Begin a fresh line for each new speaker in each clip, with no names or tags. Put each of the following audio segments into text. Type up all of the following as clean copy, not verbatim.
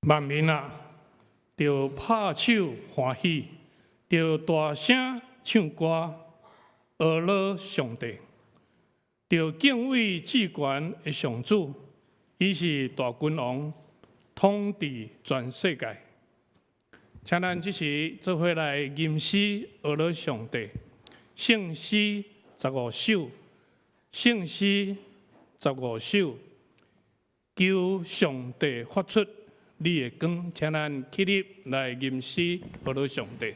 萬民啊，著拍手歡喜，著大聲唱歌，呵咾上帝，著敬畏至懸的上主，伊是大君王，統治全世界。請咱這時做伙來吟詩呵咾上帝，聖詩十五首，聖詩十五首，求上帝發出你的光，請咱起立來吟詩呵咾上帝。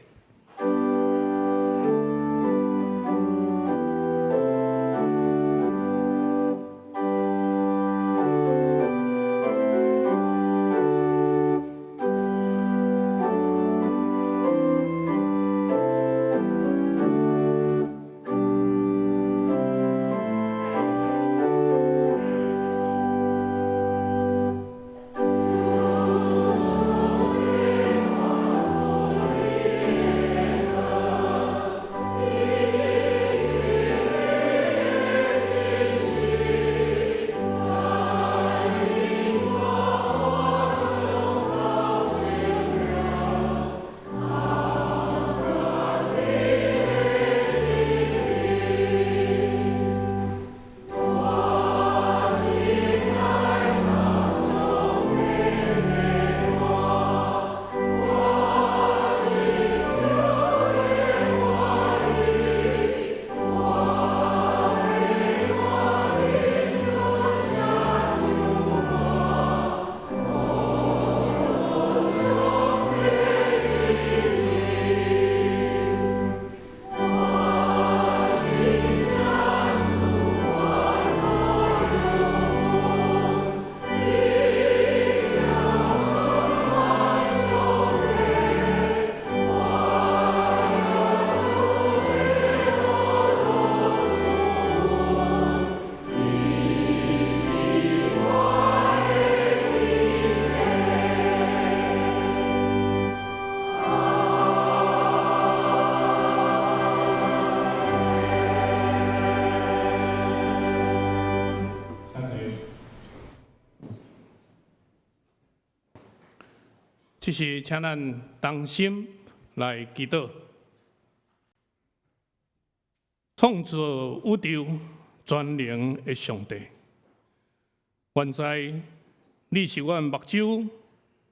這時請咱同心來祈禱。創造宇宙全能的上帝，原知你是阮目睭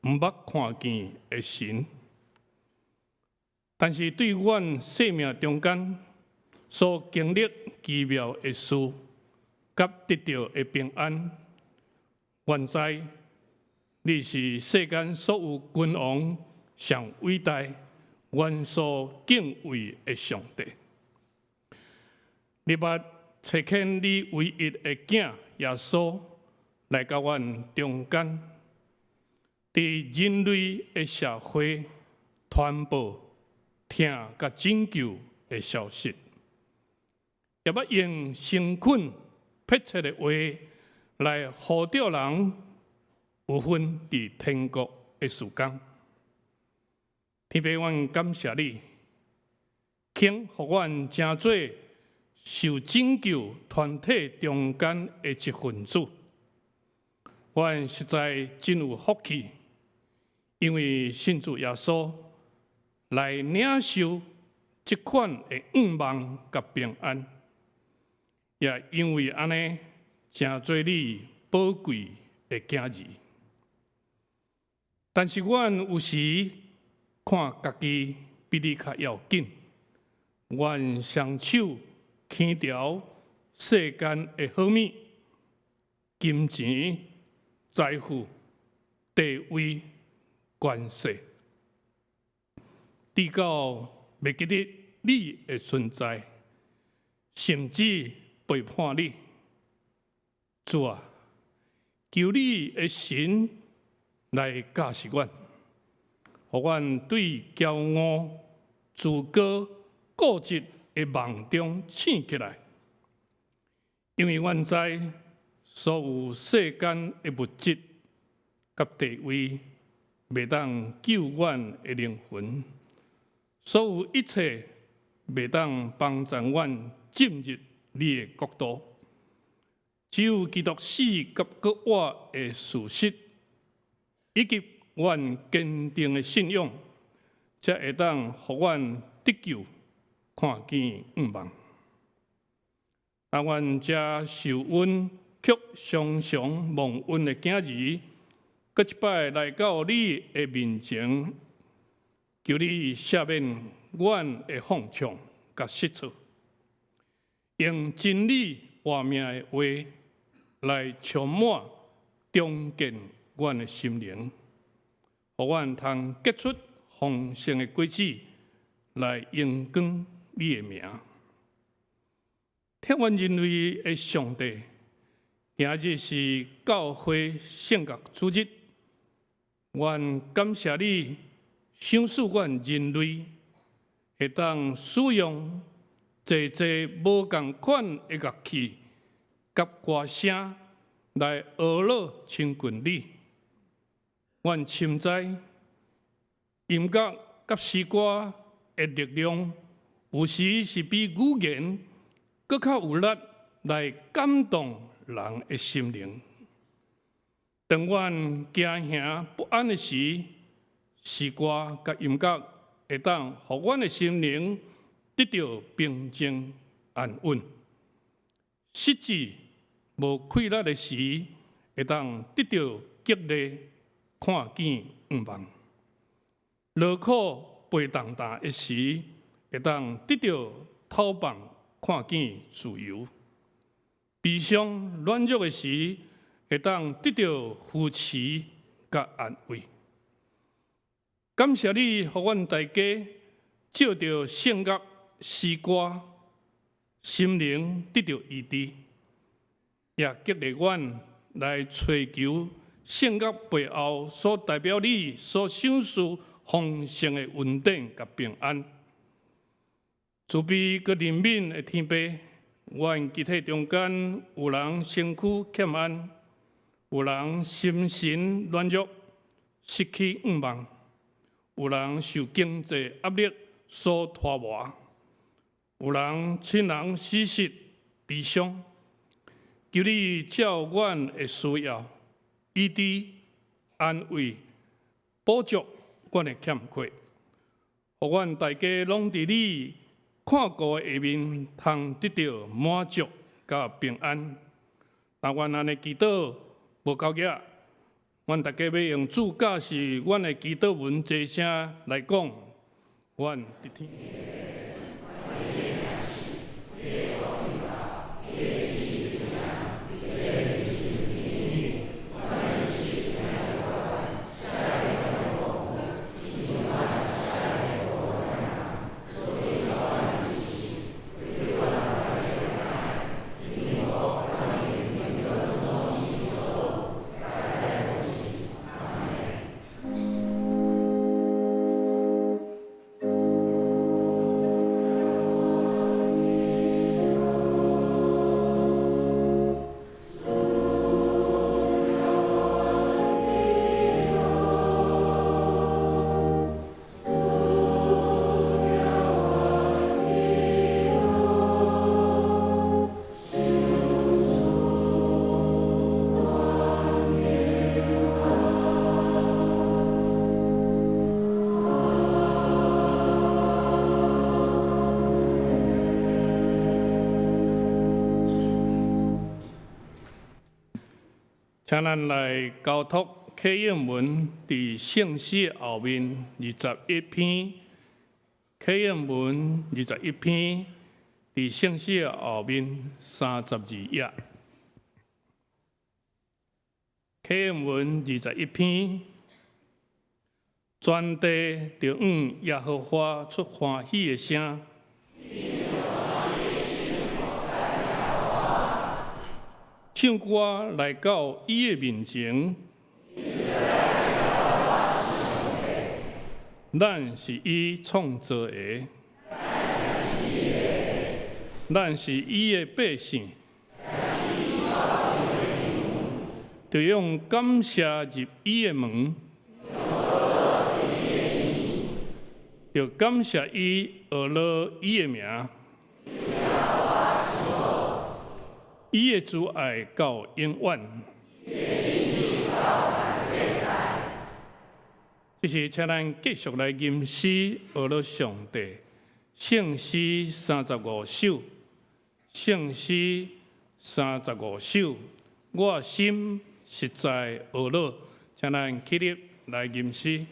毋捌看見的神，但是對阮生命中間所經歷奇妙的事，佮得著的平安，原知你是世間所有君王上偉大、阮所敬畏的上帝。你捌差遣你唯一的囝耶穌來到阮中間，佇人類的社會傳播疼佮拯救的消息，也捌用誠懇迫切的話來呼召人有份佇天國的事工。天父，阮感謝你，肯予阮成做受拯救團體中間的一份子。阮實在真有福氣，因為信主耶穌來領受這款的願望佮平安，也因為按呢，成做你寶貴的囝兒。但是阮有時看家己比你較要緊，阮雙手牽著世間的好物、金錢、財富、地位、權勢，直到袂記得你的存在，甚至背叛你。主啊，求你的神來教示阮，予阮對驕傲、自高、固執的夢中醒起來，因為阮知所有世間的物質佮地位，袂當救阮的靈魂；所有一切袂當幫助阮進入你的國度。只有基督死佮復活的事實，以及阮堅定的信仰，才會當予阮得救，看見向望。當阮這受恩卻常常忘恩的囝兒，閣一擺來到你的面前，求你赦免阮的放縱佮失措，用真理活命的話來充滿重建阮的心靈，予阮通結出豐盛的果子，來榮光你的名。疼阮人類的上帝，今日是教會聖樂主日，阮感謝你賞賜阮人類會當使用濟濟無仝款的樂器佮歌聲來呵咾親近你。阮深知音樂佮詩歌的力量，有時是比語言閣較有力來感動人的心靈。當阮驚嚇不安的時，詩歌佮音樂會當予阮的心靈得著平靜安穩；失志無氣力的時，會當得著激勵，看見向望；勞苦背重擔的時，會當得著透放，看見自由；悲傷軟弱的時，會當得著扶持佮安慰。感謝你，予阮大家藉著聖樂詩歌，心靈得著醫治，也激勵阮來追求聖樂背後所代表你所賞賜豐盛的恩典佮平安。慈悲佮憐憫的天父，阮肢體中間有人身軀欠安，有人心神軟弱，失去向望，有人受經濟壓力所拖磨，有人親人死殁悲傷。求你照阮的需要，醫治、安慰、補足阮的欠缺，予阮大家攏佇你看顧的下面，通得著滿足佮平安。若阮按呢祈禱無夠額，阮大家欲用主教示阮的祈禱文齊聲來講，阮佇天。請咱來交託啟應文佇聖詩後面二十一篇，啟應文二十一篇佇聖詩後面32頁。啟應文二十一篇，全地著向耶和華出歡喜的聲。唱歌來到伊的面前，咱是伊創造的，咱是伊的百姓，著用感謝入伊的門，著感謝伊，呵咾伊的名。伊的慈愛到永遠。這時請咱繼續來吟詩學樂上帝，聖詩35首，聖詩三十五首，我心實在呵咾，請咱起立來吟詩。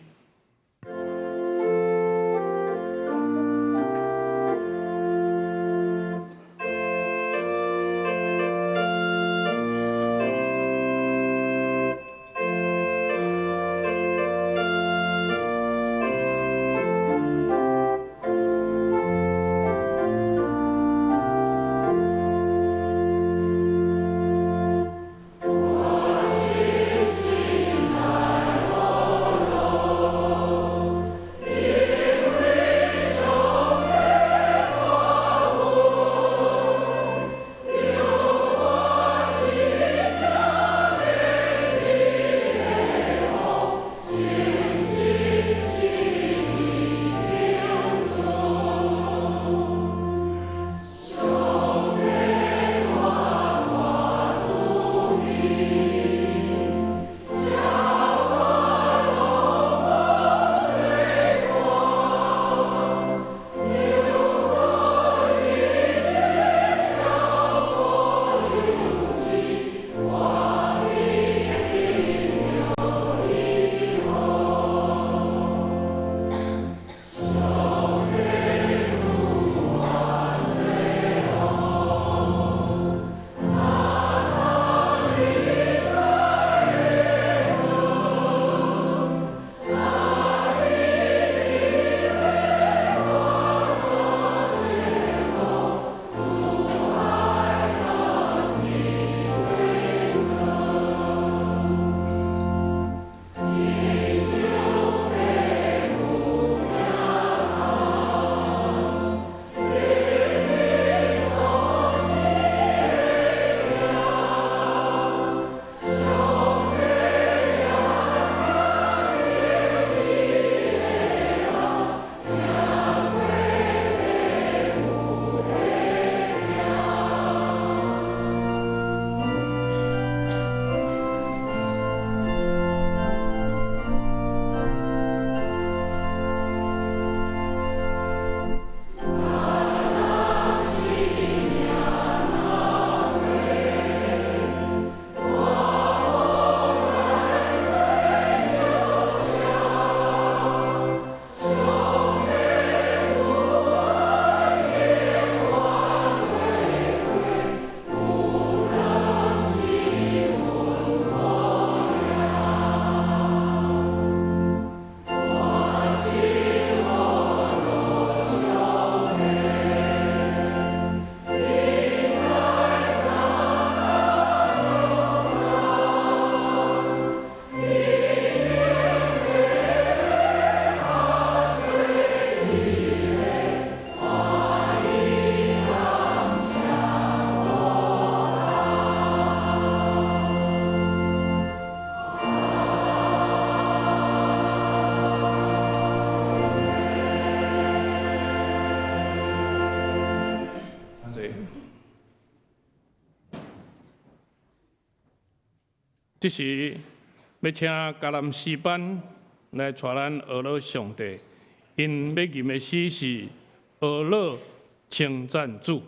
這時欲請迦南詩班來帶咱呵咾上帝，𪜶欲吟的詩是呵咾稱讚主。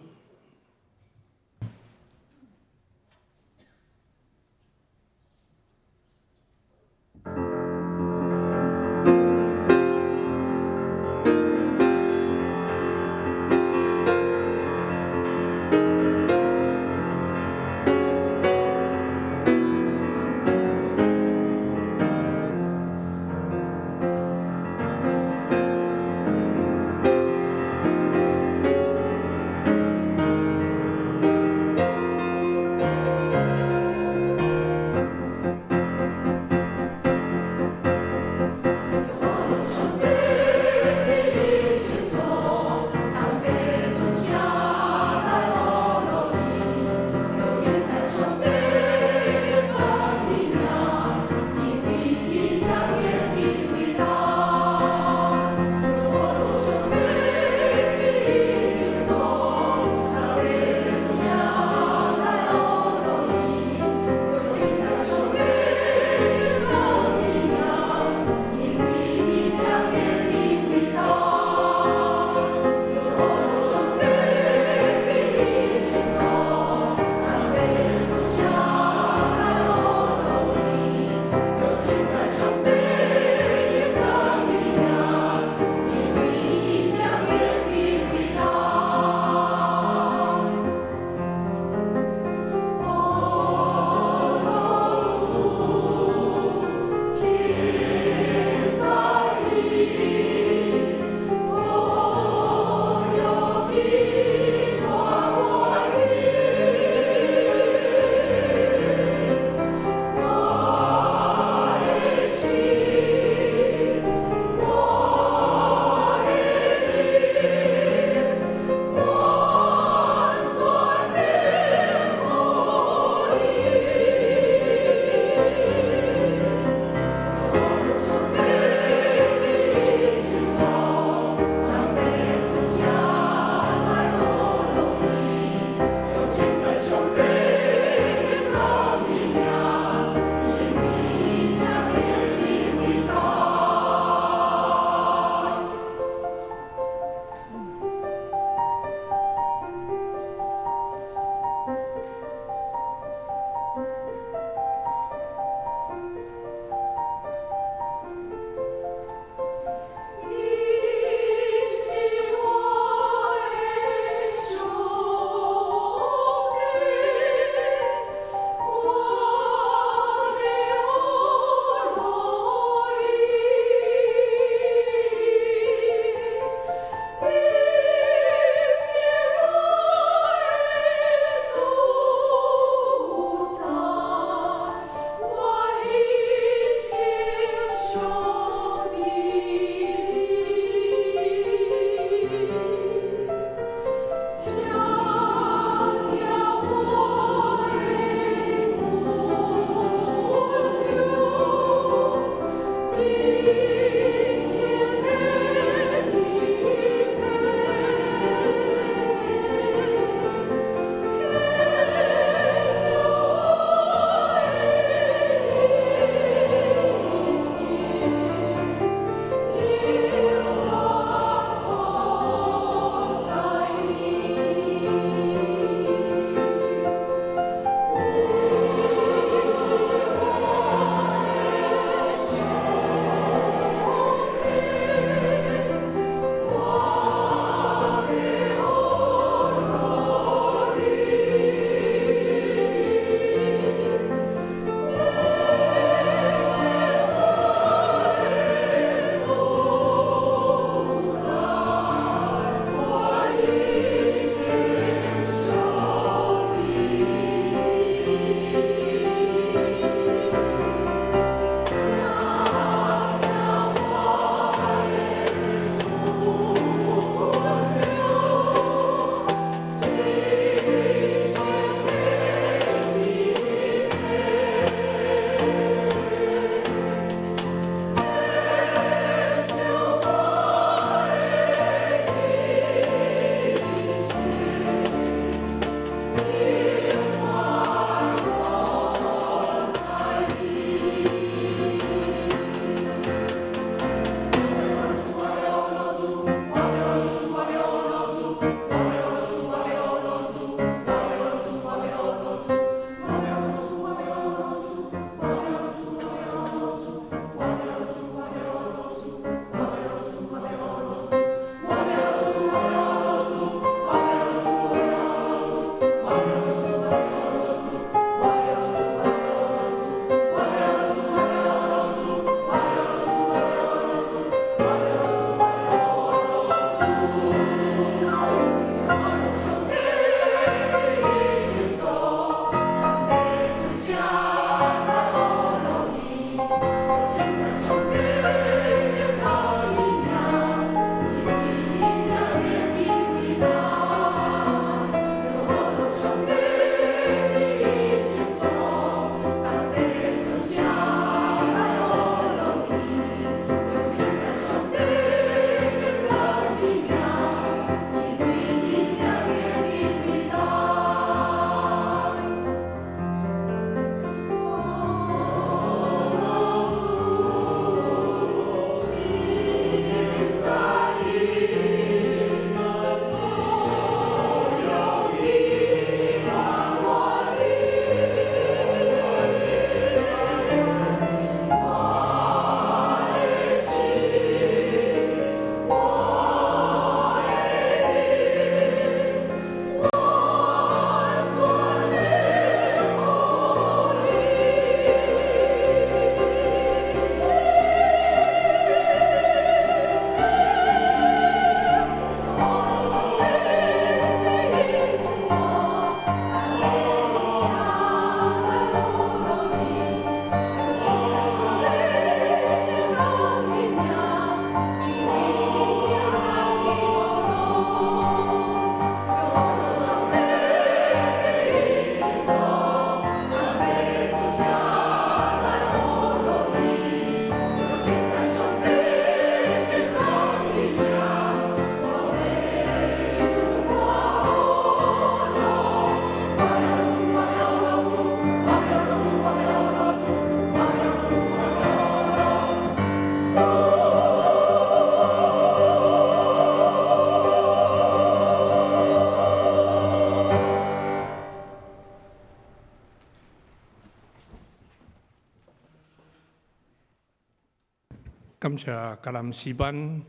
感謝迦南詩班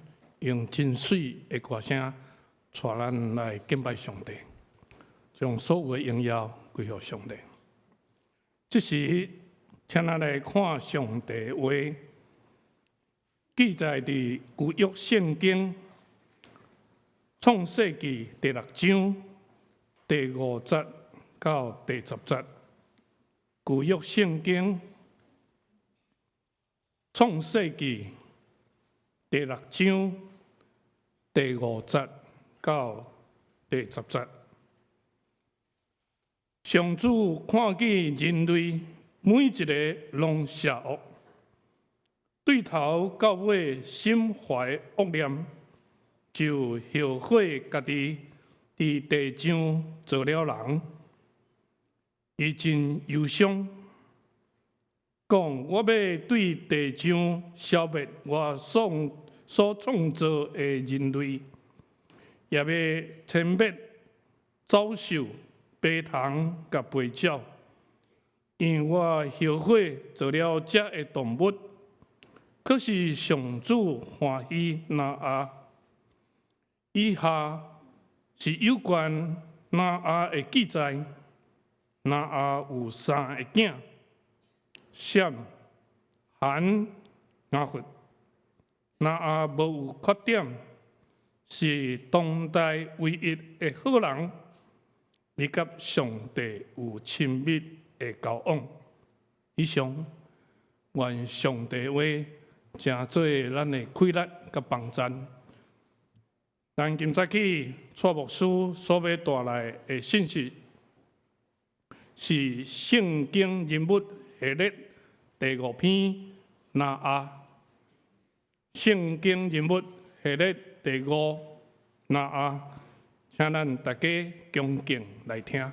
用真媠的歌聲，帶咱來敬拜上帝，將所有的榮耀歸予上帝。這時，請咱來看上帝話，記載佇舊約聖經創世記第六章第五節到第十節。舊約聖經創世記第六章第五節到第十節。上主看見人類每一个攏邪惡，對頭到尾心懷惡念，就後悔家己佇地上造了人。伊真憂傷，講我欲對地上消滅我所創造的人類，也欲殲滅走獸、飛蟲佮飛鳥，因為我後悔造了這的動物。可是上主歡喜挪亞。以下是有關挪亞的記載。挪亞有三个囝：閃、含、雅弗。挪亞無有缺點，是當代唯一的好人，伊佮上帝有親密的交往。以上，願上帝話成做咱的氣力佮幫贊。咱今早起蔡牧師所欲帶來的信息，是聖經人物系列第五篇挪亞。聖經人物系列第五挪亞，請咱大家恭敬來聽。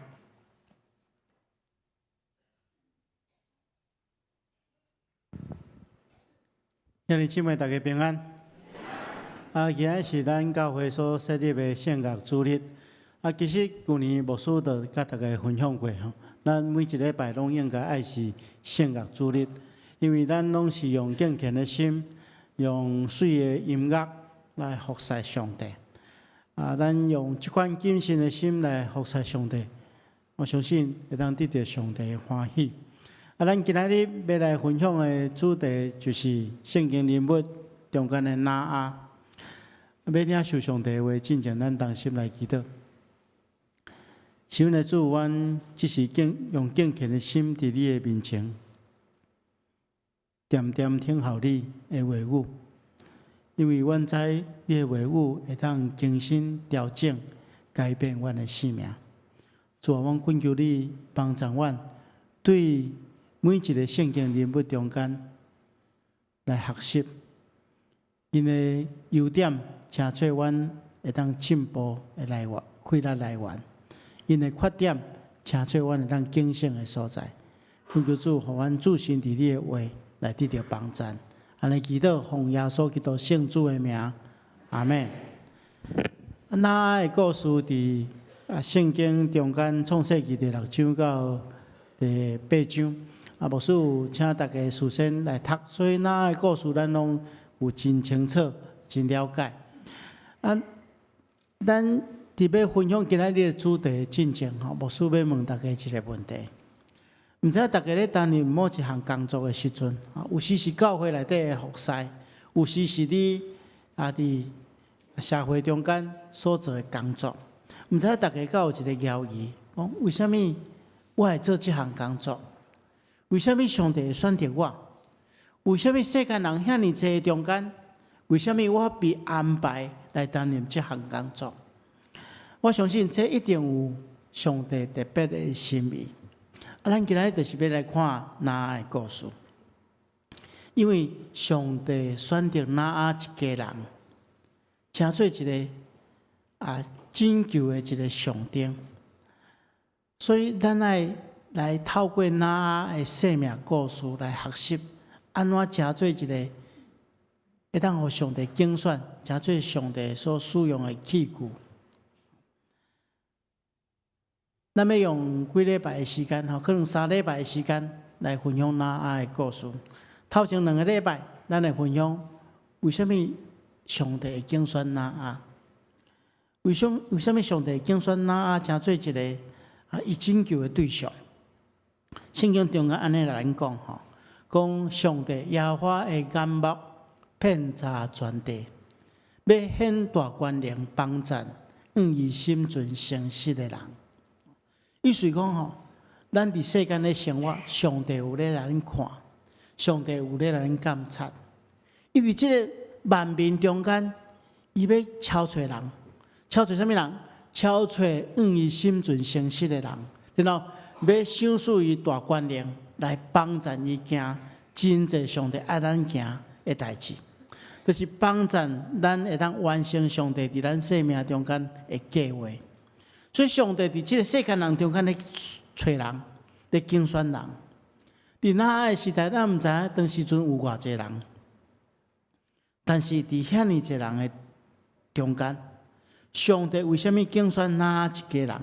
兄弟姊妹，大家平安。啊，今仔是咱教會所設立的聖樂主日。啊，其實舊年牧師就佮大家分享過吼，咱每一禮拜攏應該愛是聖樂主日，因為咱攏是用敬虔的心，用媠的音樂來服侍上帝。啊，咱用這款謹慎的心來服侍上帝，我相信會當得著上帝的歡喜。啊，咱今仔日欲來分享的主題就是聖經人物中間的挪亞。欲領受上帝的話，進前咱同心來祈禱。是阮的主，阮只是敬用敬虔的心佇你的面前，恬恬聽候你的話語，因為阮知你的話語會當更新、調整、改變阮的生命。主啊，阮懇求你幫助阮，對每一个聖經人物中間來學習，𪜶的優點，成做阮會當進步的來源、氣力來源；𪜶的缺點，成做阮會當警醒的所在。懇求主，予阮置身佇你的話來得著幫贊。按呢祈禱，奉耶穌基督聖子的名，阿們。挪亞的故事佇聖經中間創世記第六章到第八章。啊，牧師有請大家事先來讀，所以挪亞的故事咱攏有真清楚、真了解。啊，咱佇欲分享今仔日的主題進前吼，牧師欲問大家一个問題。毋知大家咧擔任某一項工作的時陣，啊，有時是教會內底的服侍，有時是你啊佇社會中間所做的工作。毋知大家敢有一个猶疑，講為啥物我會做這項工作？為啥物上帝會選擇我？為啥物世間人遐爾濟中間？為啥物我被安排來擔任這項工作？我相信這一定有上帝特別的心意。啊，咱今仔日就是欲來看挪亞的故事，因為上帝選擇挪亞一家人，成做一个拯救的一个象徵，所以咱愛來透過挪亞的生命故事來學習，按怎成做一个會當予上帝揀選，成做上帝所使用的器具。咱欲用幾禮拜的時間，吼，可能三禮拜的時間來分享挪亞的故事。頭前兩个禮拜，咱會分享為啥物上帝會揀選挪亞？為啥物上帝會揀選挪亞成做一個伊拯救的對象？聖經中間按呢來咱講吼，講上帝耶和華的眼目遍查全地，欲顯大權能幫贊向伊心存誠實的人。意思講吼，咱佇世間的生活，上帝有咧來咱看，上帝有咧來咱監察。伊佇這個萬民中間，伊欲抽揣人，抽揣啥物人？抽揣向伊心存誠實的人，然後欲賞賜伊大權能來幫贊伊行真濟上帝愛咱行的代誌，就是幫贊咱會當完成上帝佇咱生命中間的計劃。所以上帝佇這個世間人中間咧揣人，咧揀選人。佇挪亞的時代，咱毋知影當時陣有偌濟人，但是佇遐爾濟人的中間，上帝為啥物揀選挪亞一家人？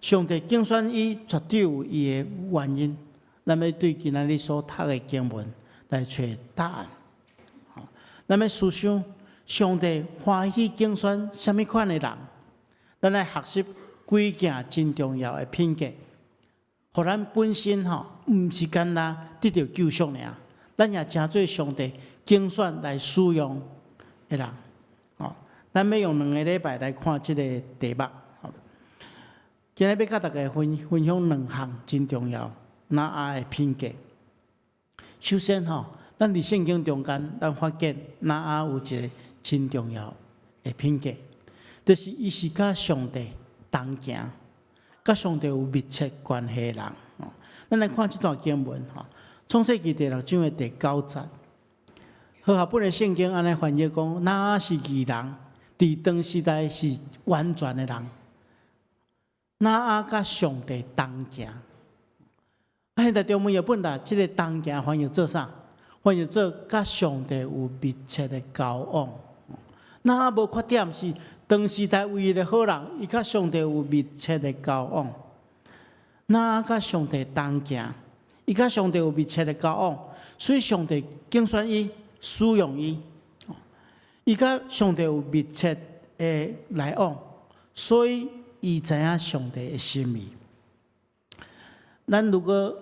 上帝揀選伊，絕對有伊的原因。咱欲對今仔日所讀的經文來揣答案。咱欲思想，上帝歡喜揀選啥物款的人？咱來學習幾件真重要的品格，予咱本身吼，毋是干焦得著救贖爾，咱也成做上帝揀選來使用的人。吼，咱欲用2個禮拜來看這個題目。今日欲佮大家分享兩項真重要挪亞的品格。首先吼，咱佇聖經中間，咱發現挪亞有一個真重要的品格，就是伊是佮上帝同行，佮上帝有密切關係的人。咱來看這段經文吼，創世記第六章的第九節，和合本的聖經按呢翻譯講，挪亞是義人，佇當時代是完全的人。挪亞佮上帝同行，現代中文譯本啦，這個同行翻譯做啥？翻譯做佮上帝有密切的交往。挪亞無缺點，是當時代唯一的好人，伊佮上帝有密切的交往。挪亞佮上帝同行，伊佮上帝有密切的交往，所以上帝揀選伊，使用伊。伊佮上帝有密切的來往，所以伊知影上帝的心意。咱如果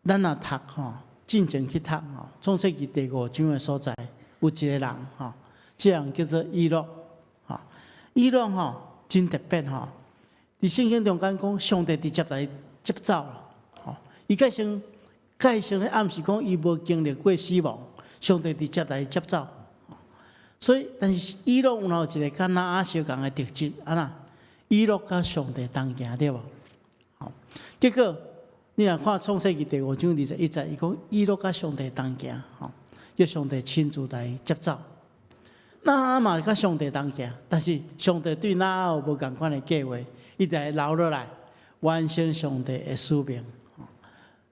咱若讀吼，進前去讀吼，創世記第五章的所在，有一個人吼，這個人叫做以諾，吼，以諾吼真特別吼。佇聖經中間講，上帝直接來接走了，吼，伊蓋先咧暗示講，伊無經歷過死亡，上帝直接來接走。所以，但是以諾有一個佮挪亞相仝的特質，按怎？以諾佮上帝同行對無？吼，結果你若看創世記第五章21節，伊講以諾佮上帝同行，吼，叫上帝親自來接走。挪亞嘛佮上帝同行，但是上帝對挪亞有無仝款的計劃，伊就會留落來完成上帝的使命。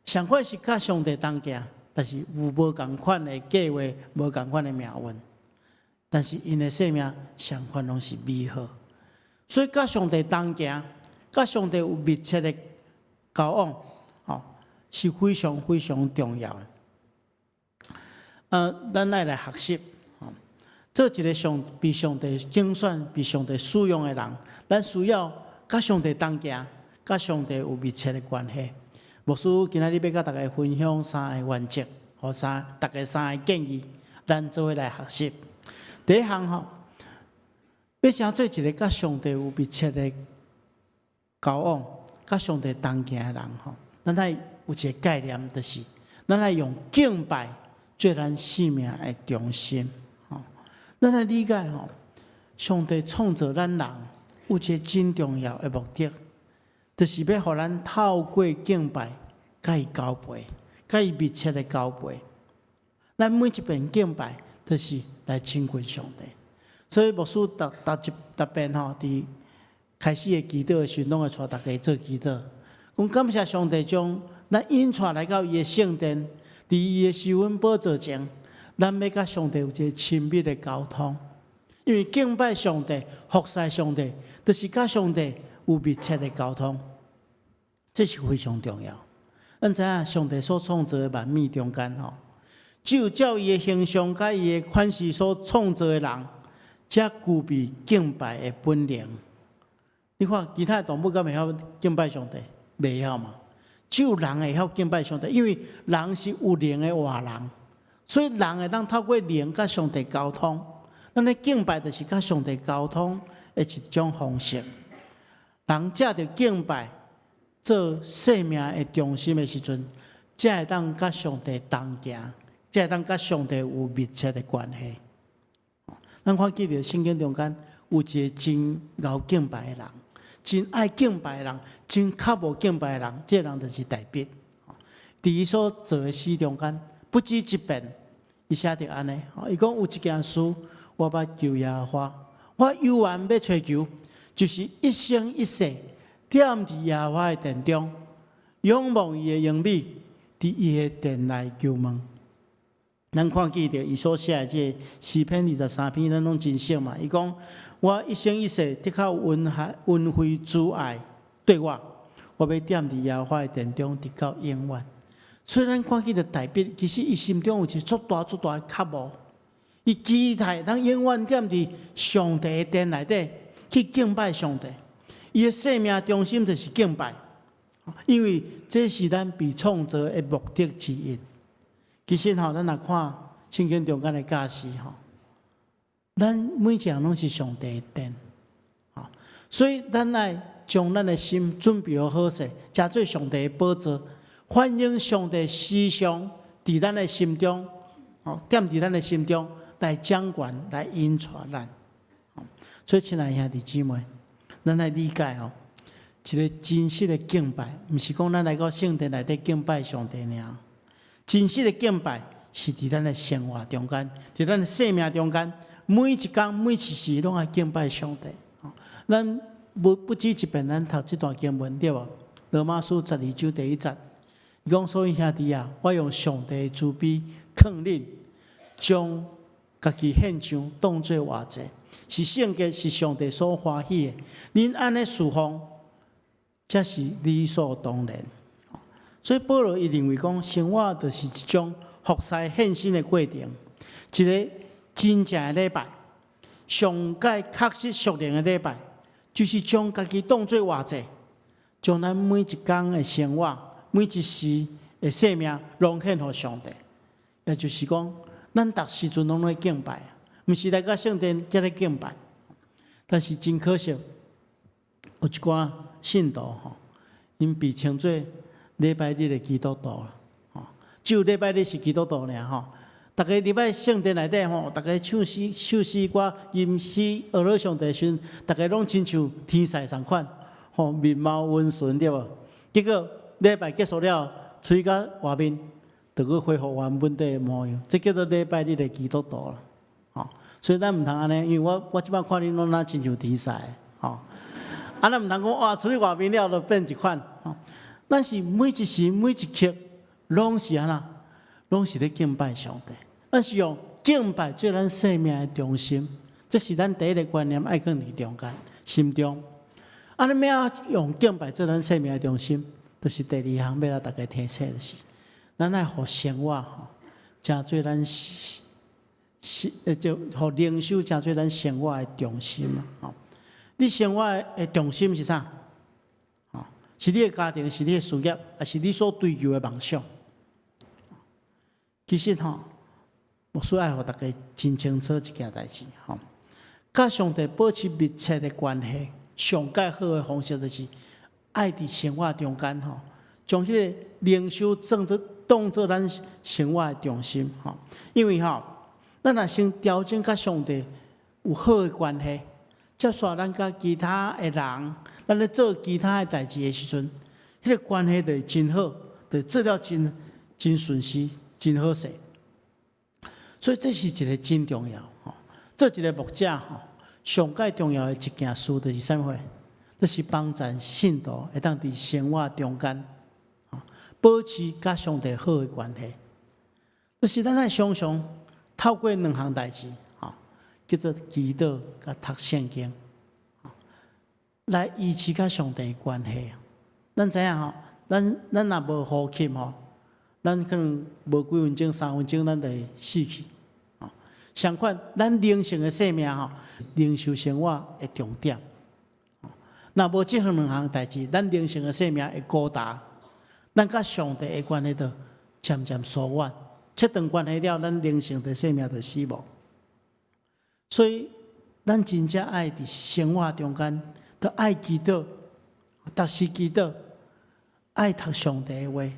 相款是佮上帝同行，但是有無仝款的計劃，無仝款的命運。但是𪜶的生命相款攏是美好。所以佮上帝同行，佮上帝有密切的交往，吼，是非常非常重要的。咱愛來學習，做一個被上帝揀選、被上帝使用的人，咱需要佮上帝同行，佮上帝有密切的關係。牧師今仔日欲佮大家分享三個原則，予大家三個建議，咱做伙來學習。第一項吼，欲成做一個佮上帝有密切的交往、佮上帝同行的人吼，咱愛有一個概念，就是咱愛用敬拜做咱生命的中心。吼，咱愛理解吼，上帝創造咱人有一個真重要的目的，就是欲予咱透過敬拜佮伊交陪，佮伊密切的交陪。咱每一遍敬拜，就是來親近上帝。所以牧師逐逐一逐遍吼，佇開始的祈禱的時陣，攏會帶大家做祈禱，講感謝上帝將咱引帶來到伊的聖殿，佇伊的施恩寶座前，咱欲佮上帝有一個親密的溝通。因為敬拜上帝、服侍上帝，就是佮上帝有密切的溝通，這是非常重要。咱知影上帝所創造的萬物中間吼，只有照伊的形象佮伊的款式所創造的人，才具備敬拜的本能。你看其他的動物敢會曉敬拜上帝？袂曉嘛。只有人會曉敬拜上帝，因為人是有靈的活人，所以人會當透過靈佮上帝溝通。咱咧敬拜就是佮上帝溝通的一種方式。人藉著敬拜做生命的中心的時陣，才會當佮上帝同行，才會當佮上帝有密切的關係。咱看見著聖經中間有一個真𠢕敬拜的人，真愛敬拜的人，真渴慕敬拜的人，這個人就是大衛。佇伊所做的詩中間，不止一遍，伊寫著按呢。伊講有一件事，我欲求耶和華，我猶原欲揣求，就是一生一世踮佇耶和華的殿中，仰望伊的榮美，佇伊的殿內求問。咱看見著伊所寫的這個詩篇23篇，咱攏真熟嘛。伊講：我一生一世的確恩惠恩惠慈愛對我，我欲踮佇耶和華的殿中，直到永遠。所以咱看見著大衛，其實伊心中有一個足大足大的渴慕，伊期待當永遠踮佇上帝的殿內底去敬拜上帝。伊的生命中心就是敬拜，因為這是咱被創造的目的之一。其實吼，咱若看聖經中間的教示吼，咱每一個人攏是上帝的殿，吼，所以咱愛將咱的心準備好好勢，成做上帝的寶座，歡迎上帝時常佇咱的心中，吼，踮佇咱的心中來掌權、來引帶咱。所以，親愛兄弟姊妹，咱愛理解吼，一個真實的敬拜，毋是講咱來到聖殿內底敬拜上帝爾。真實的敬拜是佇咱的生活中間，佇咱的生命中間，每一工每一時攏愛敬拜上帝。咱不止一遍，咱讀這段經文對無？羅馬書12章第1節，伊講：所以兄弟啊，我用上帝的慈悲勸恁，將家己獻上，當做活祭，是聖潔，是上帝所歡喜的。恁按呢事奉，才是理所當然。所以保羅伊認為講，生活就是一種服侍獻身的過程，一個真正的禮拜，上蓋確實屬靈的禮拜，就是將家己當做活祭，將咱每一工的生活、每一時的生命，攏獻予上帝。也就是講，咱逐時陣攏咧敬拜，毋是來到聖殿才咧敬拜。但是真可惜，有一寡信徒吼，𪜶被稱做禮拜日的基督徒啦，吼，只有禮拜日是基督徒爾吼。逐家入來聖殿內底吼，逐家唱詩、唱詩歌、吟詩、學樂上帝時陣，逐家攏親像天使仝款，吼，面貌溫順對無？結果禮拜結束了，出到外面，就閣恢復原本的模樣，這叫做禮拜日的基督徒啦，吼。所以咱毋通按呢，因為我這擺看恁攏若親像天使，吼。啊，咱毋通講哇，出去外面了就變一款，吼。咱是每一時每一刻，攏是按怎，攏是咧敬拜上帝。咱是用敬拜做咱生命的中心，這是咱第一個觀念，愛放佇中間心中。啊，你欲用敬拜做咱生命的中心，就是第二項欲來大家提醒就是，咱愛予生活吼，成做咱是是，就予靈修成做咱生活的中心啊！吼，你生活的中心是啥？是你的家庭，是你的事業，抑是你所追求的夢想？其實吼，牧師愛予大家真清楚一件代誌吼，佮上帝保持密切的關係，上蓋好的方式就是愛佇生活中間吼，將彼個靈修當做當做咱生活的中心吼。因為吼，咱若先調整佮上帝有好的關係，接續咱佮其他的人，咱咧做其他的代誌的時陣，彼個關係就會真好，就做了真真順勢，真好勢。所以這是一個真重要吼。做一個牧者吼，上蓋重要的一件事就是啥物貨？就是幫助信徒會當佇生活中間，保持佮上帝好的關係。就是咱愛常常透過兩項代誌，吼，叫做祈禱佮讀聖經，來維持佮上帝的關係。咱知影吼，咱若無呼吸吼，咱可能無幾分鐘、3分鐘，咱就會死去。相款，咱靈性的生命吼，靈修生活的重點。若無這兩項代誌，咱靈性的生命會孤單，咱佮上帝的關係就漸漸疏遠，切斷關係了，咱靈性的生命就死亡。所以，咱真正愛佇生活中間，都愛祈禱，逐時祈禱，愛讀上帝的話。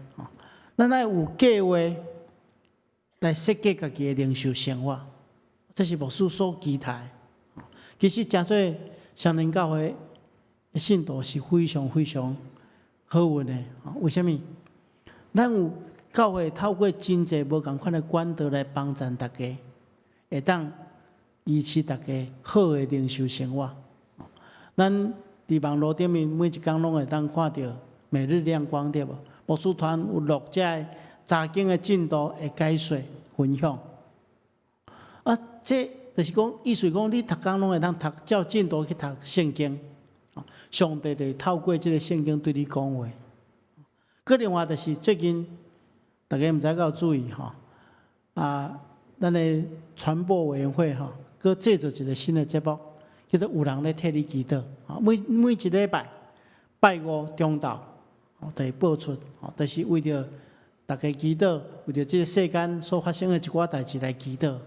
咱愛有計劃來設計家己的靈修生活，這是牧師所期待。其實，誠濟雙連教會的信徒是非常非常好運的。為啥物？咱有教會透過真濟無仝款的管道來幫贊大家，會當維持大家好的靈修生活。咱佇網路頂面每一工攏會當看著每日亮光，對無？牧師團有錄這个查經的進度的解說分享。啊，這就是講，意思講，你逐工攏會當讀，照進度去讀聖經。上帝就會透過這个聖經對你講話。閣另外就是最近，大家毋知敢有注意吼，啊，咱的傳播委員會吼，閣製作一个新的節目，叫做有人咧替你祈禱。每一禮拜拜五中晝，就會播出，就是為著大家祈禱，為著這个世間所發生的一寡代誌來祈禱。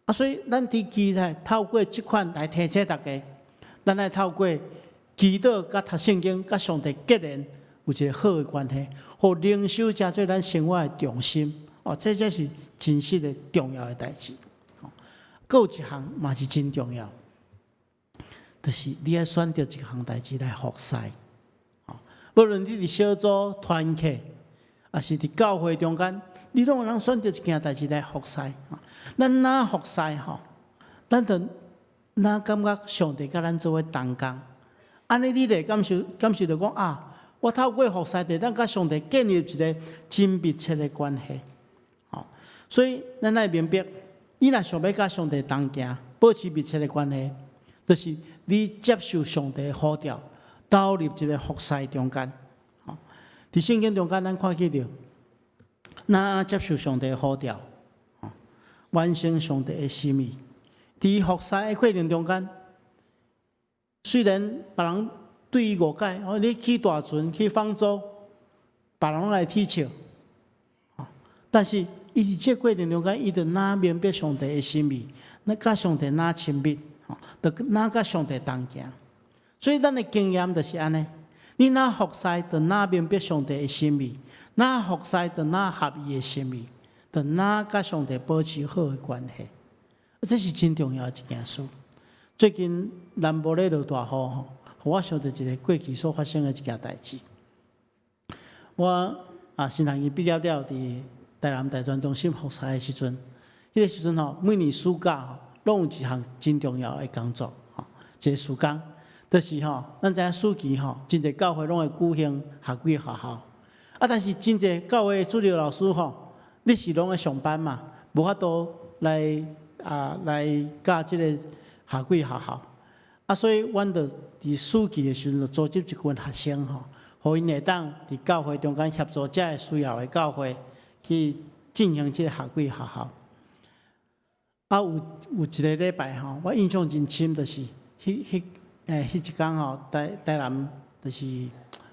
啊，所以咱佇期待透過這款來提醒大家，咱愛透過祈禱佮讀聖經，佮上帝結連有一个好的關係，予靈修成做咱生活的重心。哦，這才是真實的重要的代誌。閣有一項嘛是真重要，就是你愛選擇一項代誌來服侍。無論你佇小組團契，抑是佇教會中間，你攏會當選擇一件代誌來服侍。咱若服侍吼，咱就若感覺上帝佮咱做伙同工，按呢你就會感受著講啊，我透過服侍，就當佮上帝建立一个真密切的關係。吼，所以咱愛明白，你若想欲佮上帝同行，保持密切的關係，就是你接受上帝的呼召，投入一个服侍中間。吼，佇聖經中間，咱看見著，若接受上帝的呼召，完成上帝的心意。佇服侍的過程中間，雖然別人對伊誤解，哦，你去大船去方舟，別人攏來取笑，但是伊佇這過程中間，伊就若明白上帝的心意，若佮上帝若親密，就若佮上帝同行。所以咱的經驗就是按呢，你若服侍，就若明白上帝的心意，若服侍，就若合伊的心意，就若佮上帝保持好的關係。這是真重要的一件事。最近南部咧落大雨吼，予我想著一個過去所發生的一件代誌。我啊，新學院畢業了，佇台南大專中心服侍的時陣，彼個時陣吼，每年暑假吼，攏有一項真重要的工作，吼，一個事工，就是吼，咱知影暑期吼，真濟教會攏會舉行夏季學校，啊，但是真濟教會主日老師吼，日時攏愛上班嘛，無法度來教這個夏季學校，啊，所以阮就佇暑期的時陣，就組織一群學生吼，予𪜶會當佇教會中間協助遮个需要的教會去進行這個夏季學校。啊，有一个禮拜吼，我印象真深，就是彼一工吼，台南就是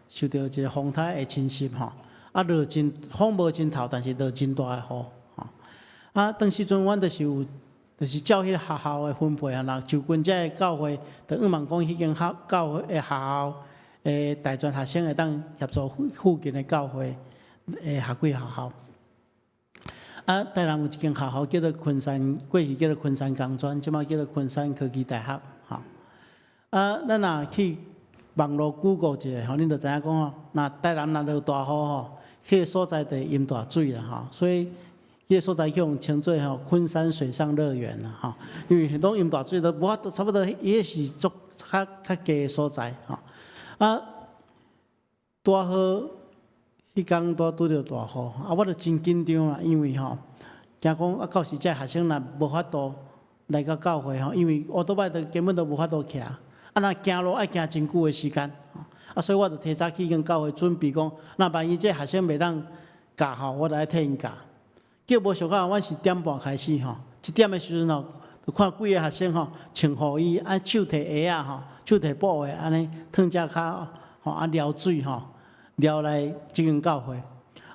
受著一个風颱的侵襲吼，啊落真風無真透，但是落真大的雨吼。啊，當時陣阮就是有，就是照彼个學校的分配啊，若就近遮个教會，就向望講彼間學教會的學校的大專學生會當協助附近的教會的夏季學校。啊，台南有一間學校叫做昆山，過去叫做昆山工專，這擺叫做昆山科技大學，吼。啊，咱若去網路 Google 一下吼，恁就知影講吼，若台南若落大雨吼，彼个所在就會淹大水啦，吼。所以，彼个所在去予稱做吼昆山水上樂園啦，吼。因為攏淹大水都無法度，差不多伊彼是足較低的所在，吼。啊，拄好彼工拄拄著大雨，啊，我就真緊張啦，因為吼，驚講啊，到時這學生若無法度來到教會吼，因為烏托邦都根本都無法度徛，啊，若行路愛行真久的時間，啊，所以我就提早去跟教會準備講，若萬一這學生袂當教吼，我就愛替𪜶教。結果無想到，阮是點半開始吼，一點的時陣吼，就看幾个學生吼，穿雨衣，啊手提鞋仔吼，手提布的，按呢褪只跤吼，啊撩水吼，撩來這間教會。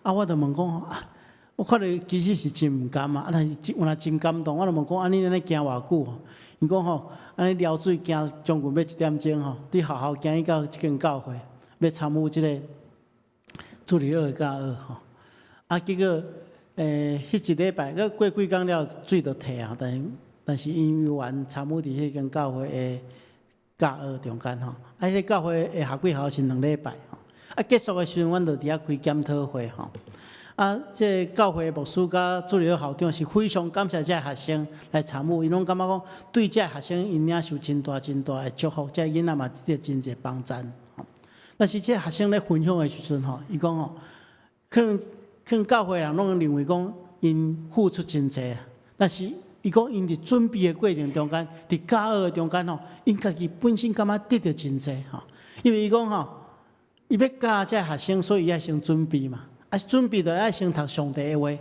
啊，我就問講，啊，我看著其實是真毋甘啊，啊但是有若真感動，我就問講，啊你按呢行偌久吼？伊講吼，按呢撩水行將近欲一點鐘吼，佇學校行去到這間教會，欲參與這个主日學的教學吼。啊，結果，彼一禮拜，閣過幾工了，水就退啊。但是𪜶猶原參與佇彼間教會的教學中間吼。啊，彼个教會的學期校是2禮拜吼。啊，結束的時陣，阮就佇遐開檢討會吼。啊，這个教會牧師佮主日學校長是非常感謝這个學生來參與，𪜶攏感覺講對這个學生𪜶領受真大真大的祝福，這个囡仔嘛得到真濟幫贊。但是這个學生咧分享的時陣吼，伊講吼，可能教會人攏認為講𪜶付出真濟，但是伊講𪜶佇準備的過程中間，佇教學的中間吼，𪜶家己本身感覺得著真濟吼。因為伊講吼，伊欲教這个學生，所以伊愛先準備嘛。啊，準備就愛先讀上帝的話，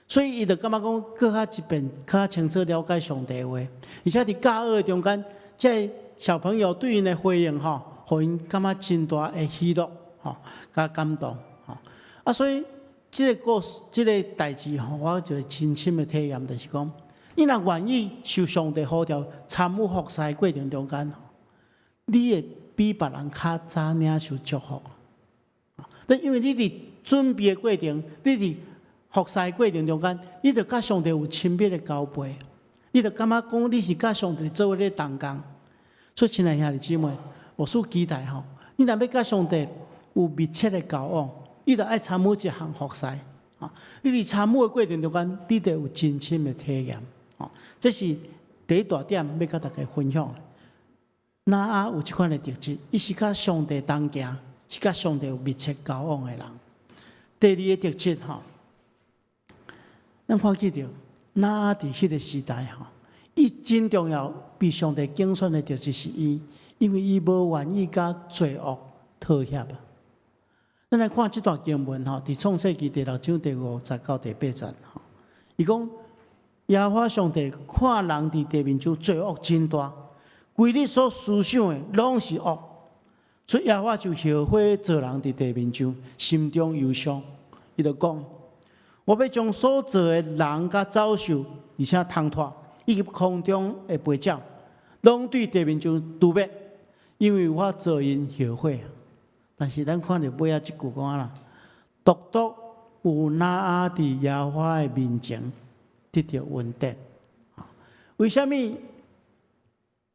所以伊就感覺講，閣較一遍，較清楚了解上帝的話。而且佇教學的中間，這个小朋友對𪜶的回應吼，予𪜶感覺真大的喜樂吼，佮感動吼。啊，所以這个故事，這个代誌吼，我就親身的體驗，就是講，你若願意受上帝呼召參與服侍的過程中間，你會比別人較早領受祝福。但因為你佇準備的過程，你佇服侍的過程中間，你就佮上帝有親密的交陪，你就感覺講你是佮上帝做伙咧同工。所以，親愛兄弟姊妹，牧師期待吼，你若欲佮上帝有密切的交往，你就愛參與這項服侍。啊，你佇參與的過程中間，你就有真深的體驗。啊，這是第一大點欲佮大家分享。挪亞有這款的特質，伊是佮上帝同行，是佮上帝有密切交往的人。第二个特質吼，咱看見著挪亞佇彼个時代吼，伊真重要被上帝揀選的特質是伊，因為伊無願意佮罪惡妥協啊。咱來看這段經文吼，佇創世記第六章第五節到第八節吼，伊講耶和華上帝看人佇地面上罪惡真大，規日所思想的攏是惡，所以耶和華就後悔造人佇地面上，心中憂傷。伊就講：我欲將所造的人佮走獸，而且蟲豸以及空中的飛鳥，攏對地面上除滅，因為我造𪜶後悔。但是咱看著尾仔這句講啦，獨獨有挪亞佇耶和華的面前得著恩典。為啥物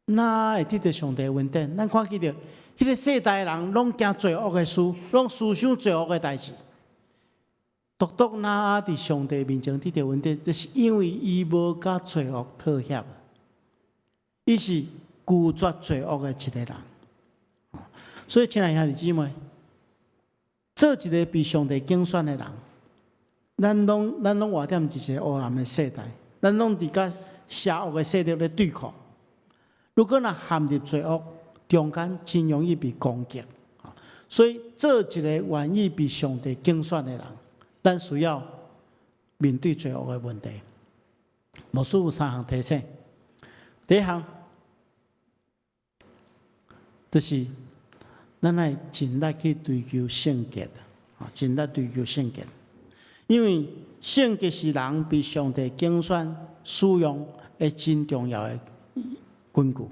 挪亞會得著上帝恩典？咱看見著彼个世代人攏行罪惡的事，攏思想罪惡的代誌。獨獨挪亞佇上帝面前得著恩典，就是因為伊無佮罪惡妥協，伊是拒絕罪惡的一个人。所以，親愛兄弟姊妹，做一个被上帝揀選的人，咱攏活佇一个黑暗的世代，咱攏佇佮邪惡的勢力咧對抗。如果若陷入罪惡中間，真容易被攻擊。所以，做一个願意被上帝揀選的人，咱需要面對罪惡的問題。牧師有三項提醒。第一項，就是咱愛盡力去追求聖潔，啊，盡力追求聖潔，因為聖潔是人被上帝揀選使用的真重要的根據。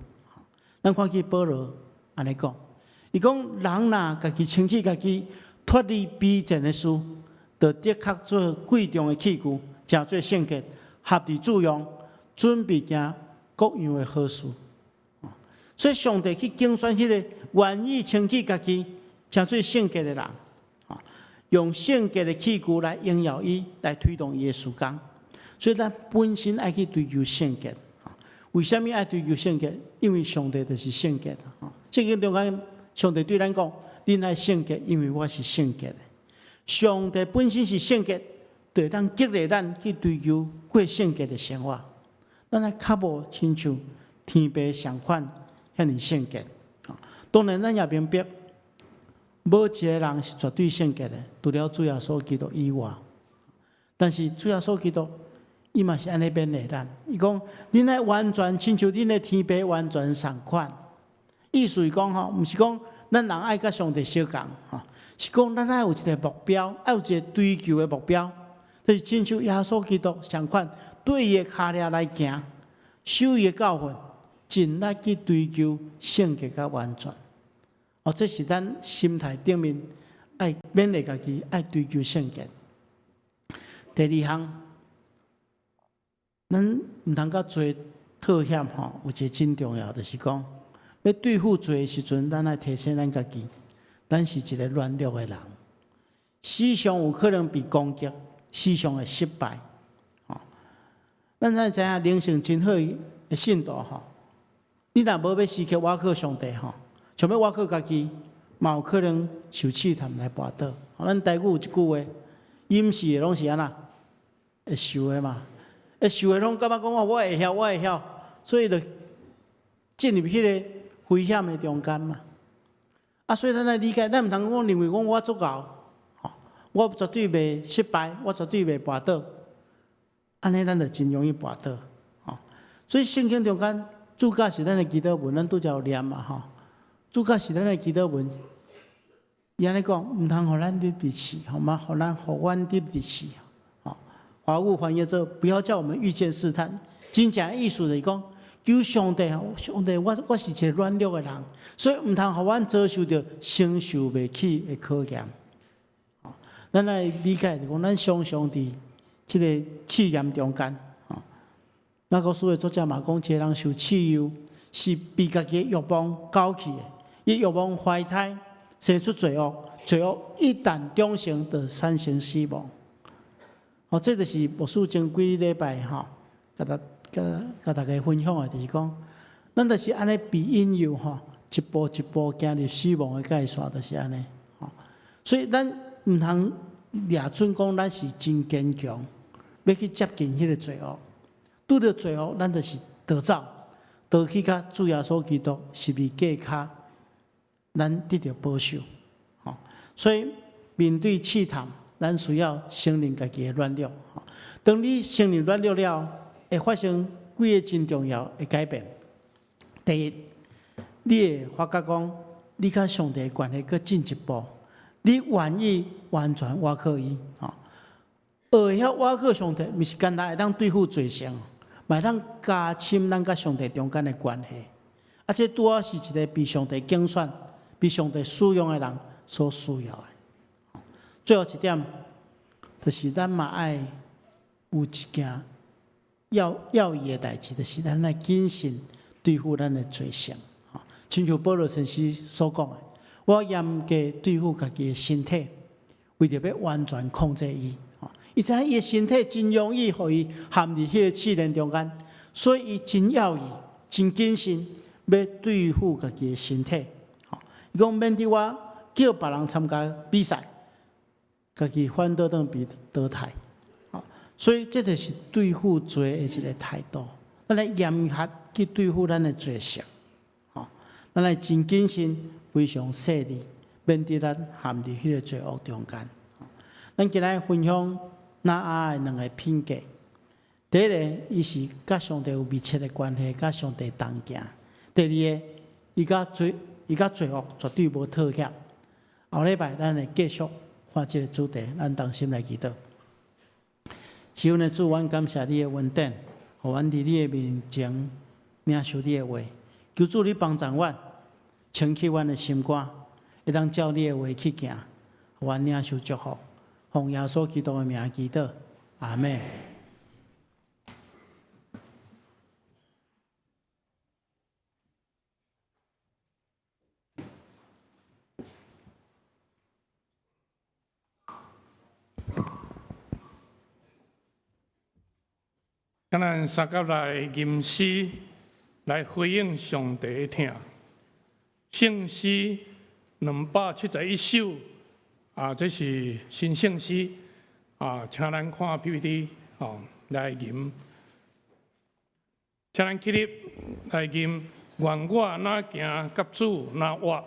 咱看見保羅按呢講，伊講人若家己清洗家己，脫離卑賤的事，就的確做貴重的器具，成做聖潔，合佇主用，準備行各樣的好事。所以上帝去揀選彼个願意清洗家己，成做聖潔的人，用聖潔的器具來榮耀伊，來推動伊的事工。所以咱本身愛去追求聖潔。為啥物愛追求聖潔？因為上帝就是聖潔的。聖經中間，上帝對咱講：恁愛聖潔，因為我是聖潔的。上帝本身是聖潔，就會當激勵咱去追求過聖潔的生活。咱愛較無親像天父相款遐爾聖潔。當然，咱也明白，無一个人是絕對聖潔的，除了主耶穌基督以外。但是主耶穌基督，伊嘛是按呢勉勵咱。伊講：恁愛完全親像恁的天父完全仝款。意思是講吼，毋是講咱人愛佮上帝相仝吼，是講咱愛有一个目標，愛有一个追求的目標，就是親像耶穌基督仝款，綴伊的跤跡來行，守伊的教訓，盡力去追求聖潔佮完全。哦，這是咱心態頂面愛勉勵家己，愛追求聖潔。第二項，咱毋通共罪妥協吼，有一个真重要，就是講，欲對付罪的時陣，咱愛提醒咱家己，咱是一个軟弱的人，時常有可能被攻擊，時常會失敗。吼，咱愛知影靈性真好的信徒吼，你若無欲時刻倚靠上帝吼，想欲倚靠家己，嘛有可能受試探來跋倒。咱台語有一句話，隱士的攏是按怎？會受的嘛，會受的攏感覺講我會曉，我會曉，所以就進入彼个危險的中間嘛。啊，所以咱愛理解，咱毋通講認為講我足𠢕，吼，我絕對袂失敗，我絕對袂跋倒。按呢，咱就真容易跋倒，吼。所以聖經中間主教是咱的祈禱文，咱拄才有念嘛，吼。主教是咱的祈禱文，伊按呢講，毋通予咱入佇試，好嗎？予咱予阮入佇試。華語翻譯做不要叫我們遇見試探，真正意思就是講，求上帝，上帝，我我是一个軟弱的人，所以毋通予阮遭受著承受袂起的考驗。咱愛理解，就講咱常常佇這个試驗中間。雅各書的作者嘛講，一个人受試誘，是被家己的欲望勾去的，伊欲望懷胎，生出罪惡，罪惡一旦長成，就產生死亡。哦，這就是牧師前幾禮拜吼，共大共大家分享的，就是講，咱就是按呢被引誘吼，一步一步行入死亡的界線，就是按呢。吼，所以咱毋通掠準講，咱是真堅強，欲去接近彼个罪惡，拄著罪惡，咱就是逃走，逃去共主耶穌基督十字架跤，咱得著保守。吼，所以面對試探，咱需要承認家己的軟弱。當你承認軟弱了，會發生幾个真重要的改變。第一，你會發覺講，你佮上帝的關係閣進一步，你願意完全倚靠伊。吼，學會曉倚靠上帝，毋是干焦會當對付罪性，嘛會當加深咱佮上帝中間的關係。啊，這拄好是一个被上帝揀選、被上帝使用的人所需要的。最後一點，就是咱嘛愛有一件要要義的代誌，就是咱愛謹慎對付咱的罪性。吼，親像保羅先生所講的，我嚴格對付家己的身體，為著欲完全控制伊。吼，伊知影伊的身體真容易予伊陷佇彼个試煉中間，所以伊真要義、真謹慎，欲對付家己的身體。吼，伊講免得我叫別人參加比賽，家己反倒轉被淘汰，所以這就是對付罪的一个態度。咱來嚴格去對付咱的罪性，吼，咱來真謹慎、非常細膩，免得咱陷佇彼个罪惡中間。咱今仔分享挪亞的兩个品格。第一个，伊是佮上帝有密切的關係，佮上帝同行；第二个，伊共罪惡絕對無妥協。後禮拜咱會繼續看這个主題，咱同心來祈禱。是阮的主，阮感謝你的恩典，予阮佇你的面前領受你的話。求主你幫助阮，清去阮的心肝，會當照你的話去行，予阮領受祝福。奉耶穌基督的名祈禱，阿們。
請咱相佮來吟詩來回應上帝的疼。聖詩271首，啊，這是新聖詩，啊，請咱看 PPT，哦，來吟。請咱起立來吟，願我若行佮主若活。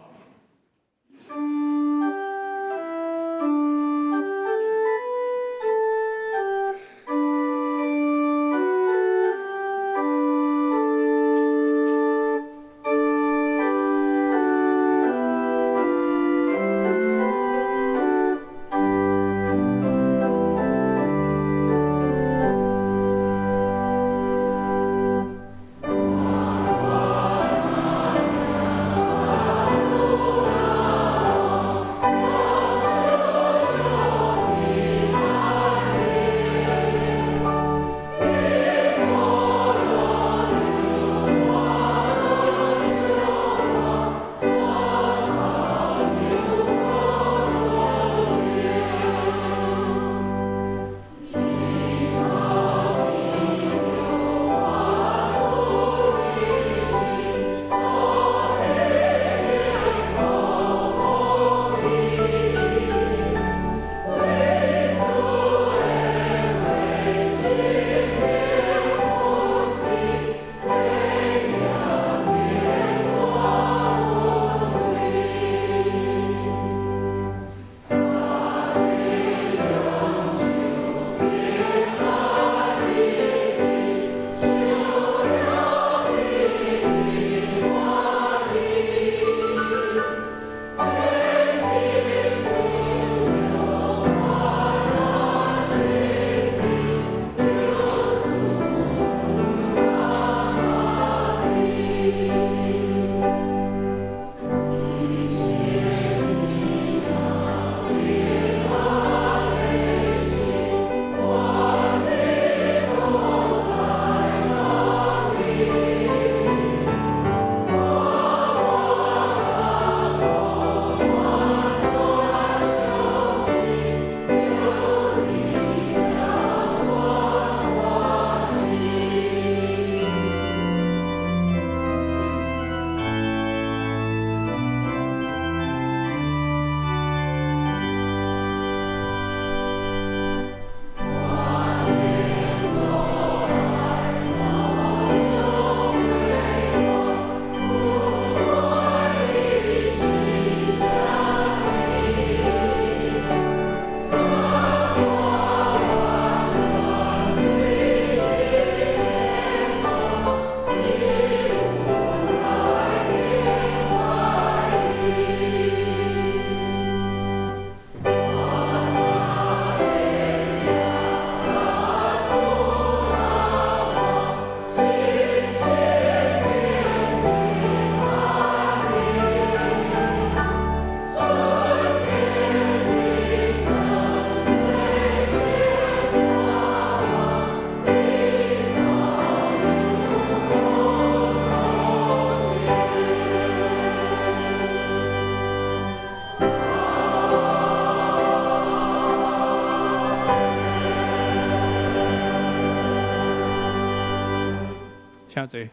請坐。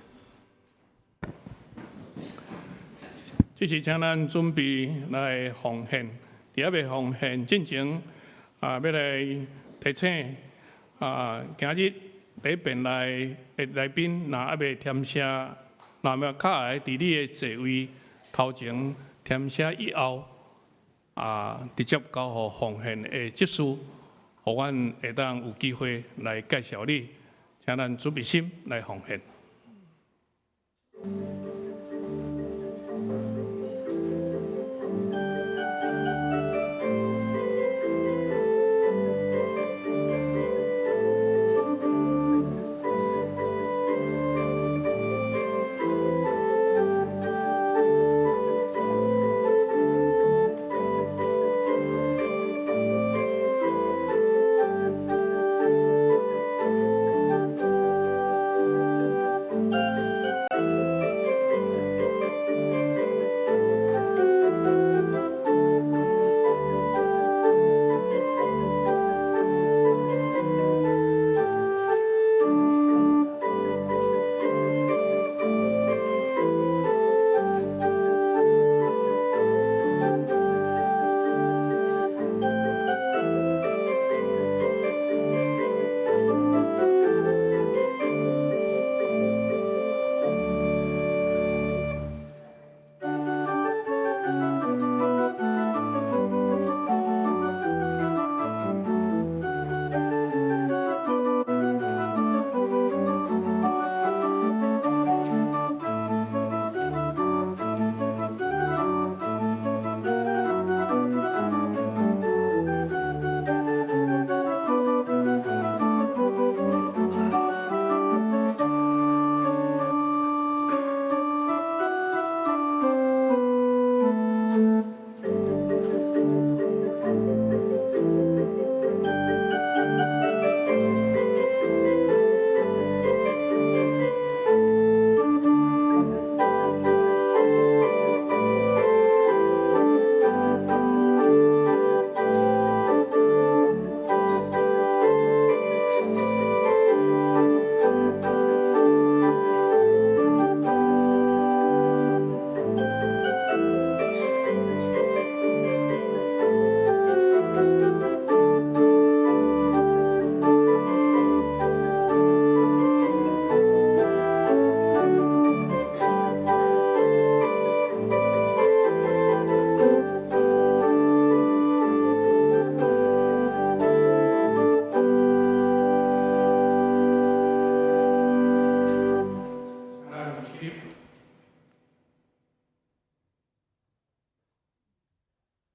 這是請咱準備來奉獻，佇猶未奉獻進前，欲來提醒，今日佇殿內的來賓，若猶未填寫，若無卡會佇你的座位頭前填寫以後，直接交予奉獻的執事，予阮會當有機會來介紹你，請咱準備心來奉獻。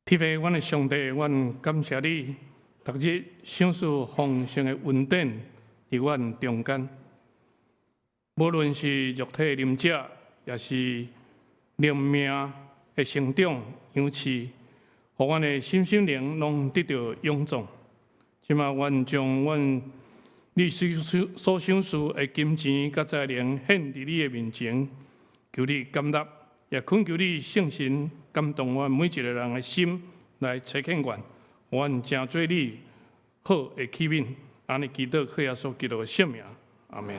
天父，阮的上帝，阮感謝你，逐日賞賜豐盛的恩典佇阮中間。無論是肉體啉食，抑是靈命的成長養飼，予阮的身心靈攏得著勇壯。這馬阮將阮你所賞賜的金錢佮才能獻佇你的面前，求你感納，也懇求你聖神感動阮每一个人的心來差遣阮，阮成做你好的器皿。按呢祈禱，靠耶穌基督的聖名，阿們。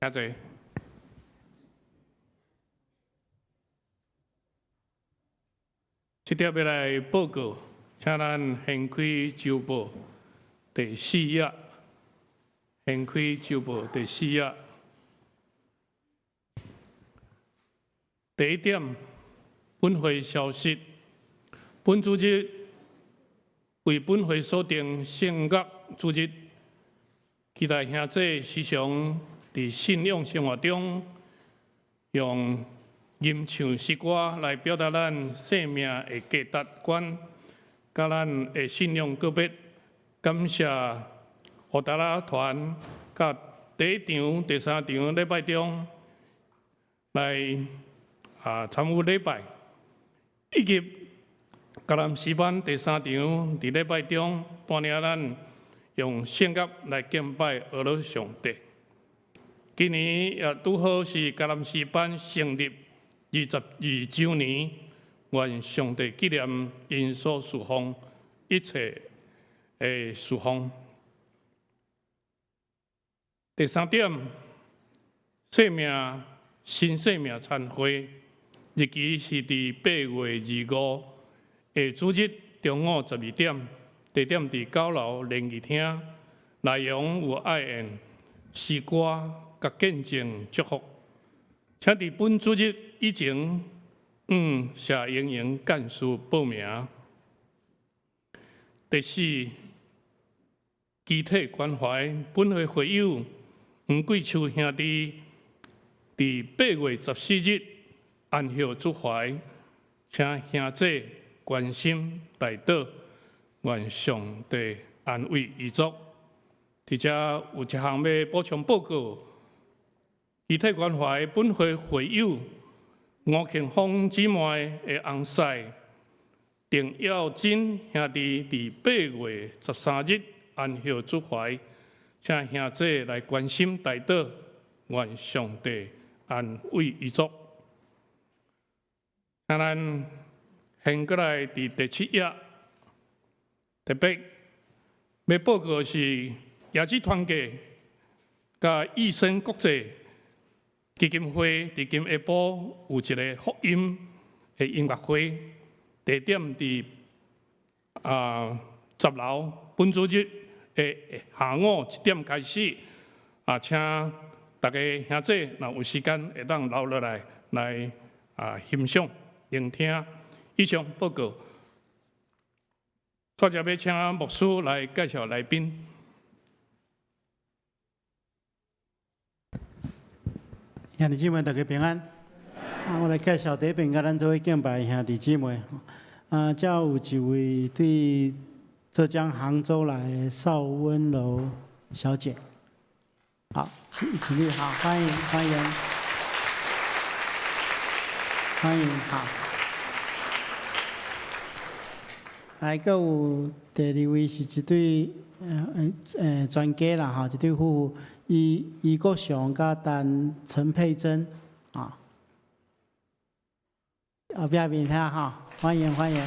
請坐。這碟欲來報告，請咱掀開週報第四頁，掀開週報第四頁。第一點，本會消息，本主日為本會所定聖樂主日，期待兄弟時常佇信仰生活中，用吟唱詩歌來表達咱生命的價值觀，佮咱的信仰告別。感謝烏達拉團佮第一場、第三場禮拜中來參與禮拜，以及迦南詩班第三場佇禮拜中帶領咱用聖樂來敬拜阿勒上帝。今年也拄好是迦南詩班成立22週年，願上帝紀念𪜶所事奉一切的事奉。第三點，生命新生命餐會日期是佇8月25下主日中午12點，地點佇9樓聯誼廳，內容有愛宴、詩歌、佮見證祝福。請佇本主日以前，向謝瑩瑩幹事報名。第四，肢體關懷本會會友黃桂秋兄弟，佇8月14日安息主懷，請兄弟關心代禱，願上帝安慰遺族。佇遮有一項欲補充報告，肢體關懷本會會友吳慶峰姊妹的翁婿鄧耀珍兄弟，佇8月13日安息主懷，請兄弟來關心代禱，願上帝安慰遺族。請咱掀過來佇第七頁，特別欲報告是椰子團契佮益生國際基金會佇今下晡有一个福音的音樂會，地點佇10樓，本主日的下午1點開始，請大家兄弟若有時間會當留落來來欣賞聆聽。以上報告，接著欲請牧師來介紹來賓。
兄弟姊妹，大家平安。我來介紹第一遍佮咱做伙敬拜的兄弟姊妹。遮有一位對浙江杭州來的邵溫柔小姐。好，請起立，好，歡迎歡迎，歡迎，好。來，閣有第二位是一對專家啦，吼，一對夫婦，余余國雄佮陳佩珍，啊，後壁面遐吼，歡迎歡迎。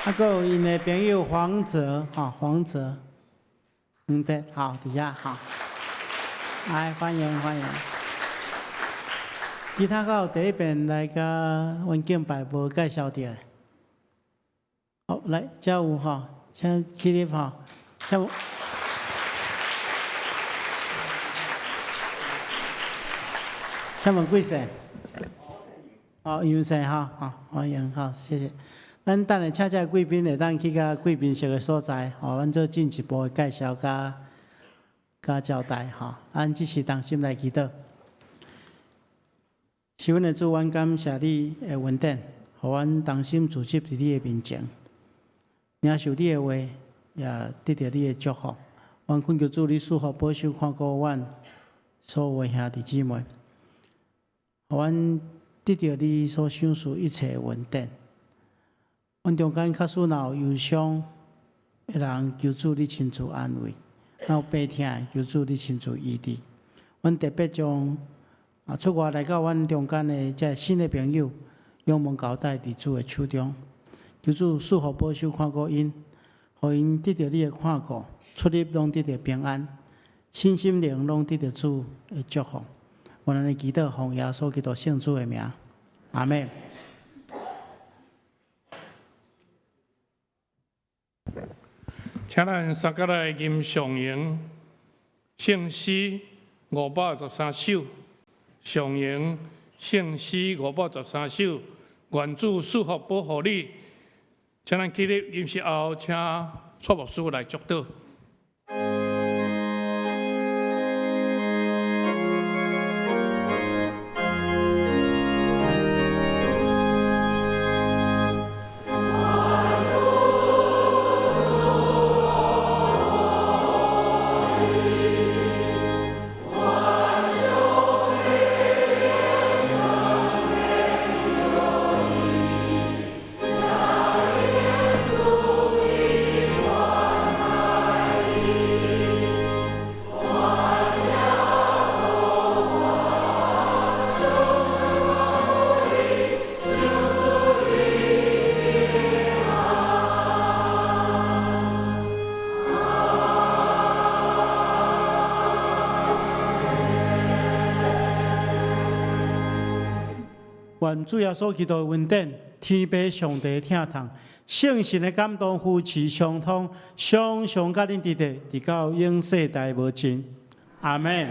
閣有𪜶的朋友黃澤，吼，黃澤，對，好，佇遐，好，來歡迎歡迎。其他閣有第一遍來共阮敬拜無介紹著的，好，來，遮有吼，請起立吼，請。請問貴姓？哦，楊姓吼，好，歡迎，好，謝謝。咱等下請這個貴賓會當去到貴賓室的所在，吼，阮做進一步的介紹佮佮交代，吼。咱這時同心來祈禱。是阮的主，阮感謝你的恩典，予阮同心聚集佇你的面前，領受你的話，也得著你的祝福。阮懇求主，你賜福保守看顧阮所有的兄弟姊妹，予阮得著你所賞賜一切的恩典。阮中間假使若有憂傷的人，求主你親自安慰；若有病痛的，求主你親自醫治。阮特別將出外來到阮中間的這新的朋友，勇猛交代佇主的手中，求主賜福保守看顧𪜶，予𪜶得著你的看顧，出入攏得著平安，身心靈攏得著主的祝福。阮按呢祈禱，奉耶穌基督聖主的名，阿們。
請咱三個來吟上榮聖詩513首，上榮聖詩513首，願主賜福保護你。請咱起立，臨時後請蔡牧師來祝禱。
願主耶穌基督的恩典、天父上帝疼痛、聖神的感動扶持相通，常常佮恁佇咧，直到永世代無盡。阿門。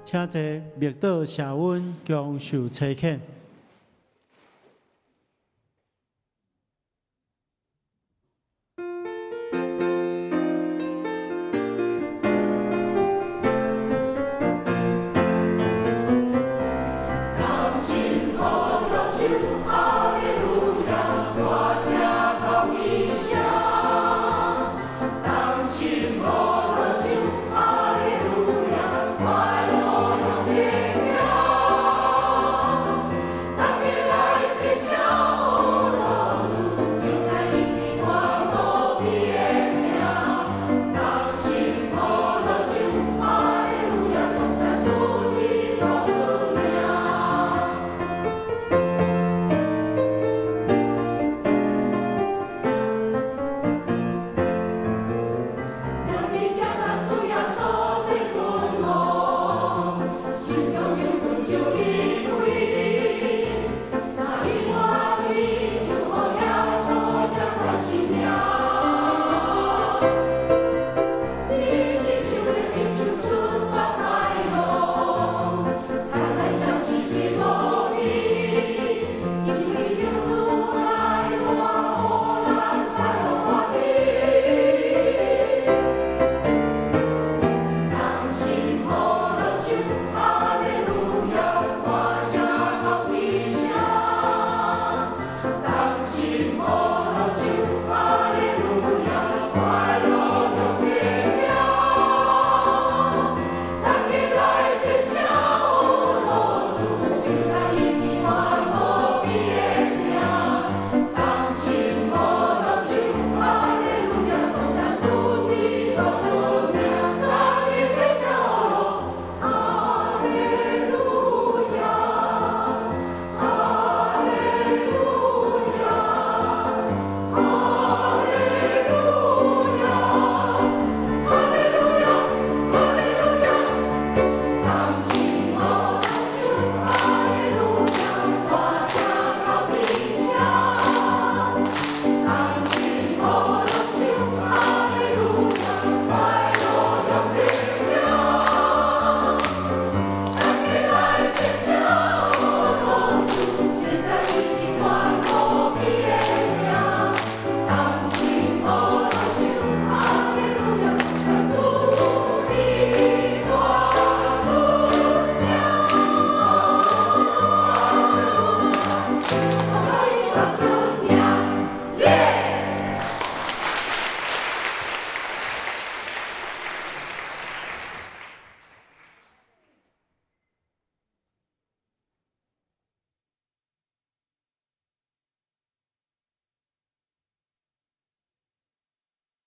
請坐，默禱謝恩，共受差遣。